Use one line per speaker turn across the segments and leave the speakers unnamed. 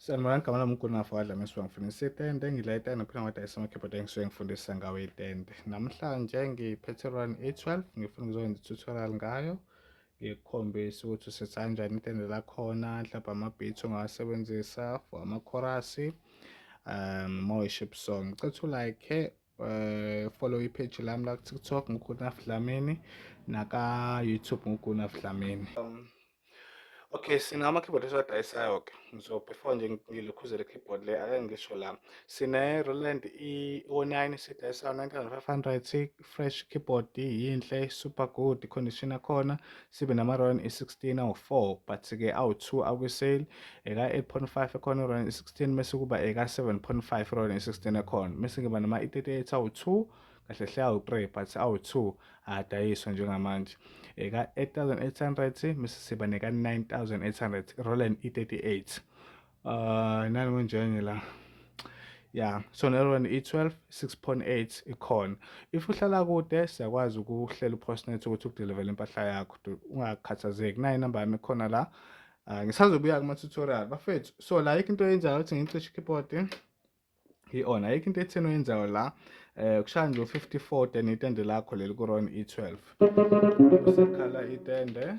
Sanibona, igama lami uGunafa Wadlame, ngisuke ngifundisa itende, ngidla itende phela ngodayisa ama-keyboard engisuke ngifundisa ngawo itende. Namhlanje ngiphethe Roland A12, ngifuna ukuzokwenza i-tutorial ngayo, ngikukhombise ukuthi usetha kanjani itende lakhona, mhlawumbe ama-beats ongawasebenzisa for amakhorasi, uma worship song. Ngicela ukuthi ulike, follow i-page lami la ku-TikTok nguGunaf Dlamini, naka-YouTube nguGunaf Dlamini. Okay, sinama-keyboard esiwadayisayo-ke. So before nje ngilukhuze le keyboard le, ake ngisho la. Sine Roland E09 sidayisayo 9500, fresh keyboard, yinhle, super good condition yakhona. Sibe nama Roland E16 awu4, but ke awu2 akwi-sale, eka 8.5 ekhona Roland E16, bese kuba eka 7.5 Roland E16 ekhona. Bese kuba nama E38 awu2, kahle hle awu3 but awu2 adayiswa njengamanje, eka 8800, bese siba neka 9800 Roland E38. Nani konjenye la, yeah. So ne Roland E12 6.8 ikhona. If uhlala kude, siyakwazi ukuhlela uPostnet ukuthi ukudelivele impahla yakho, ungakhathazeki. Nayi inamba yami ikhona la. Ngisazobuya kuma tutorial, bafethu. So la ayikho into oyenzayo, ukuthi ngicishe keyboard i-on, ayikho into etheni oyenzayo la. Kushaya nje u-54, then itende lakho leli ku Roland E12 usekhala itende.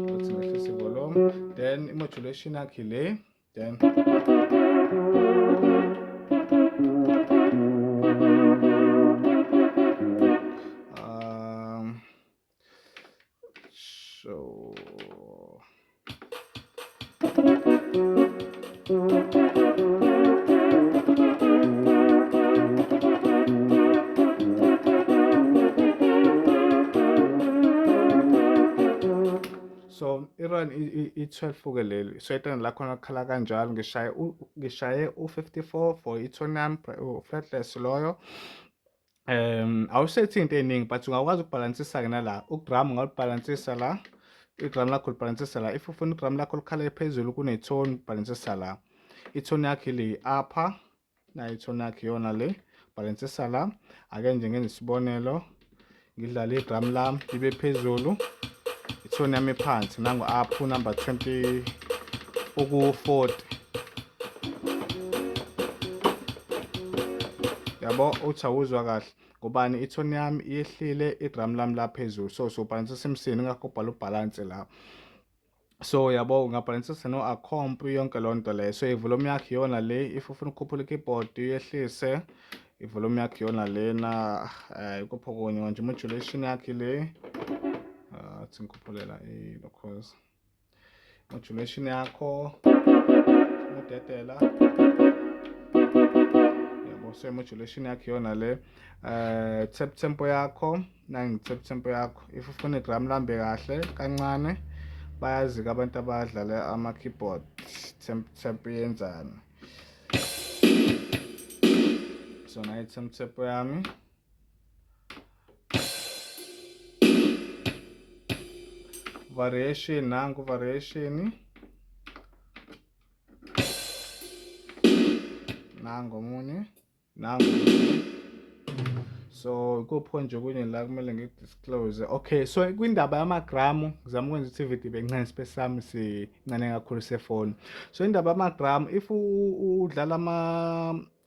Uthi ngehlisa i-volume, then i-modulation yakhe le, then so so i-Roland i-12 ke leli. So itende lakhona kukhala kanjalo. Ngishaye u-54 for i-tone yami, fretless loyo. Awusethi into eningi, but ungakwazi ukubhalansisa ke nala udrum, ungawubhalansisa la, idrum lakho libhalansisa la. If ufuna idrum lakho likhale phezulu kune-tone, bhalansisa la, i-tone yakhe le upper, nayo i-tone yakhe iyona le, bhalansisa la. Ake nje ngenze isibonelo, ngidlale idrum lami libe phezulu, i-tone yami phansi, nangu up number 20 uku-40, yabo. Uthi awuzwa kahle ngobani, i-tone yami iyehlile, idrum lami la phezulu. So bhalansisa imisindo, ingakho ubhala ubhalanse la. So yabo, ungabhalansisa no-acomp, yonke loo nto leyo. So i-volume yakhe iyona le. If ufuna ukukhuphula i-keyboard, uyehlise, i-volume yakhe iyona lena. Ikupho kunye manje, modulation yakhe le, athi ngikhuphule ilokhoza modulation yakho, udedela, yabo. So modulation yakhe iyona le. Tap tempo yakho, nangi tap tempo yakho. If ufuna idrum lambe kahle kancane, bayazi abantu abadlala ama keyboard tap yenzani. So nayi tap tempo yami, variation, nangu variation, nangu omunye, nangu. So kupho nje okunye la kumele ngikudisclose. Okay, so kwindaba yamagramu, ngizama ukwenza ukuthi ividiyo ibe ncane, space sami sincane kakhulu sefoni. So indaba yamagramu, if udlala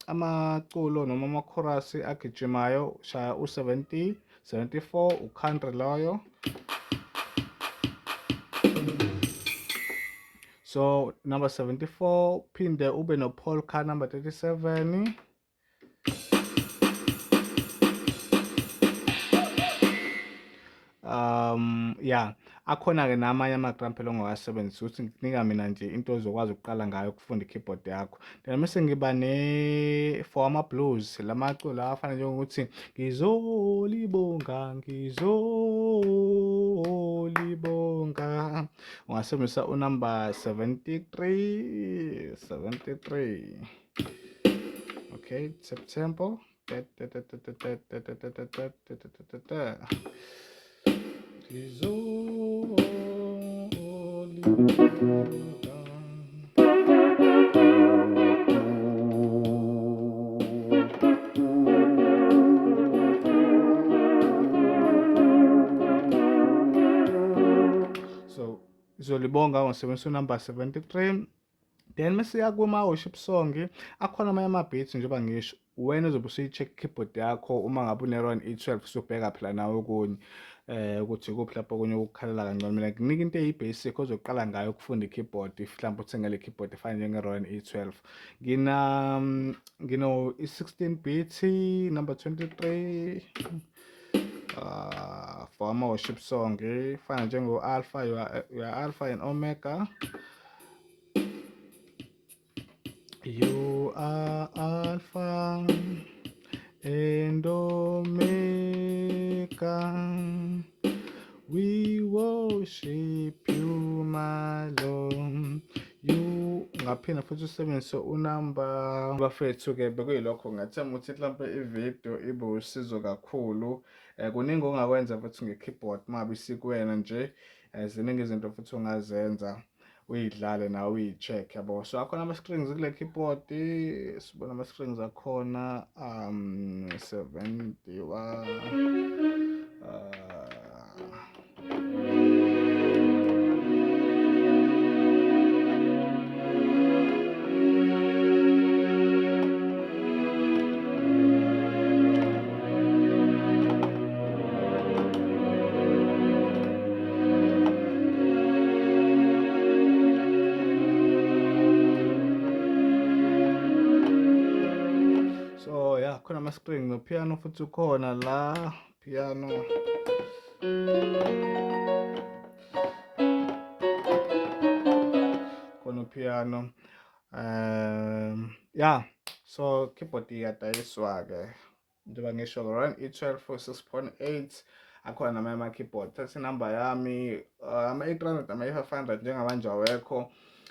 amaculo noma amakhorasi agijimayo, shaya u-70, 74, u-country loyo. So number 74, phinde ube no polka number 37. Yeah, akhona ke namanye ama-gram phela ongawasebenzisa, ukuthi ngikunika mina nje into ozokwazi ukuqala ngayo ukufunda i-keyboard yakho. Then mase ngiba ne for ama-blues, lamaculo afana njengokuthi ngizolibonga, ngizolibonga, ungasebenzisa unumber 73, 73. Okay, tap tempo. Ngizolibonga. So Izolibonga ngisebenzisa unumber 73. Then mesiya kuma-worship song, akhona amanye ama-beats. Njengoba ngisho, wena uzobe usuyi-check keyboard yakho. Uma ngabe une-Roland E12, usubheka phela nawe okunye ukuthi ikuphi lapho okunye ukukhalela kancane. Mina ngikunika into eyi-basic ozoqala ngayo ukufunda i-keyboard. If mhlawumbe uthenge le keyboard efana njenge-Roland E12, ngina ngino i-16 bit number 23 for ama-worship song, ifana njengo-Alpha, you are Alpha and Omega. You are Alpha and Omega. We worship you, my Lord. You ngaphinda futhi usebenzise unumber. Bafethu-ke, bekuyilokho. Ngathemba ukuthi mhlawumpe ividiyo ibe usizo kakhulu. Kuningi ongakwenza futhi nge-keyboard uma ngabe isikuwena nje. Ziningi izinto futhi ongazenza, uyidlale nawe, uyi-check, yabo. So akhona ama-strings kule keyboard. Sibona ama-strings akhona, 71. So yeah, khona ama-string no-piano futhi ukhona la piano. Khona upiano. Yeah, so keyboard iyadayiswa-ke, njengoba ngisho, Roland E12 6.8. Akhona namanye ama-keyboard. Thatha inamba yami. Ama-800, ama-500 njengamanje awekho,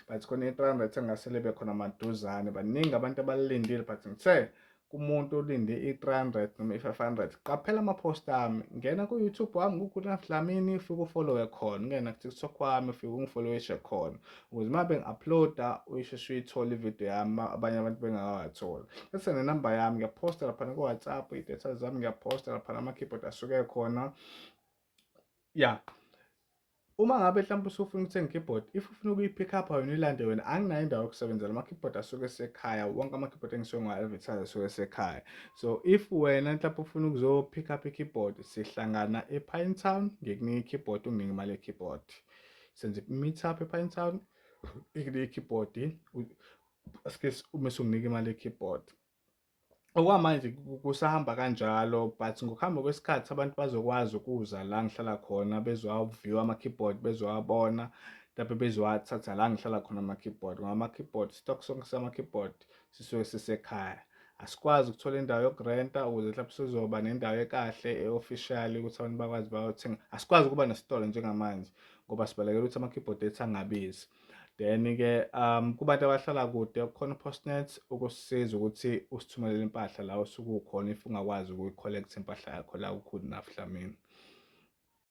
but khona i-300 engasele ibe khona maduzane. Baningi abantu abalindile, but ngithe kumuntu olinde i-300 noma i-500, qaphela ama-post ami, ngena ku-YouTube wami, kuGoodenough Dlamini, ufike ufollowe khona, ungena ku-TikTok wami, ufike ungifollowishe khona, ukuze uma bengi-uploada uyisheshe uyithole ividiyo yami abanye abantu bengakawatholi. Bese nenamba yami ngiyaphosta laphana ku-WhatsApp, iy'data zami ngiyaphosta laphana, ama-keyboard asuke khona. Ya, uma ngabe mhlawumbe usufuna ukuthenga i-keyboard, if ufuna ukuyi-pick up wena, uyilande wena, anginayo indawo yokusebenzela. Ama-keyboard asuke esekhaya wonke, ama-keyboard engisuke ngiwa-advertise asuke esekhaya. So if wena mhlawumbe ufuna ukuzo-pick up i-keyboard, sihlangana e-Pinetown, ngikunika i-keyboard, unginike imali ye-keyboard. Senze i-meet up e-Pinetown, ngikunike i-keyboard, asike uma usunginika imali ye-keyboard. Okwamanje kusahamba kanjalo, but ngokuhamba kwesikhathi abantu bazokwazi ukuza la ngihlala khona, bezowaview ama-keyboard, bezowabona, mhlawumbe bezowathatha la ngihlala khona ama-keyboard, ngoba ama-keyboard, stock sonke sama-keyboard sisuke sisekhaya. Asikwazi ukuthola indawo yokurenta ukuze mhlawumbe sizoba nendawo ekahle e-official ukuthi abantu bakwazi bayothenga. Asikwazi ukuba nesitolo njengamanje ngoba sibalekela ukuthi ama-keyboard ethu angabizi. Then-ke kubantu abahlala kude, kukhona uPostnet ukusisiza ukuthi usithumelele impahla la osuke ukhona, if ungakwazi ukuyi-collect impahla yakho la kuGoodenough Dlamini.